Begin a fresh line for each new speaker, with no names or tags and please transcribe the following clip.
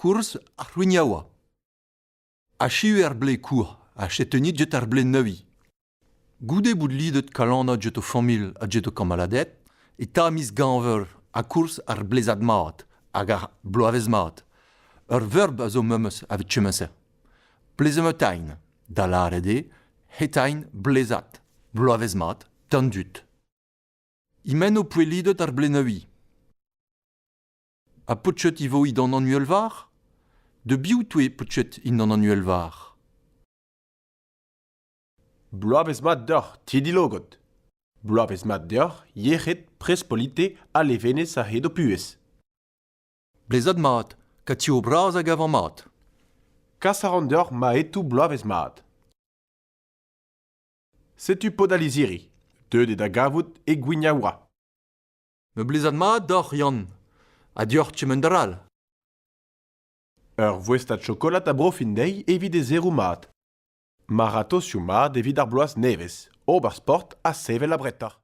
kourz ar c'hwignaoua. Achiu ar blez kour ha chetenit get ar blez nevez. Goude bout lidet kalannañ get ho familh ha get ho kamaladed e ta miz Gañveur ha kourz ar blezad mat hag ar bloavezh mat. Ur verb a zo memes evit kement-se. Plezemeutain, da lâret eo hetain blezad, bloavezh mat d'an dud. E-men ho poe lidet ar blez-neuiñ? Ha paotred e vo dindan an uhelvarr? Da biv 'toe paotred dindan an uhelvarr?
Bloavezh mat deoc'h, ti dilogod. Bloavezh mat deoc'h, yec'hed, prespolite ha levenez a-hed ho puhez.
Blezad mat, katio bras a gavan mat.
Kas a ran deoc'h ma hetoù bloavezh mat. Setu paotr al lizhiri, deuet eo da gavout e Gwignaoua.
Ma blezad mat deoc'h, Yann, ha deoc'h kement-all.
Ur voestad chokolad a brofin dezhi evit e zeroù mat. Ma ratozhioù mat evit ar bloaz nevez, ober sport ha sevel abretoc'h.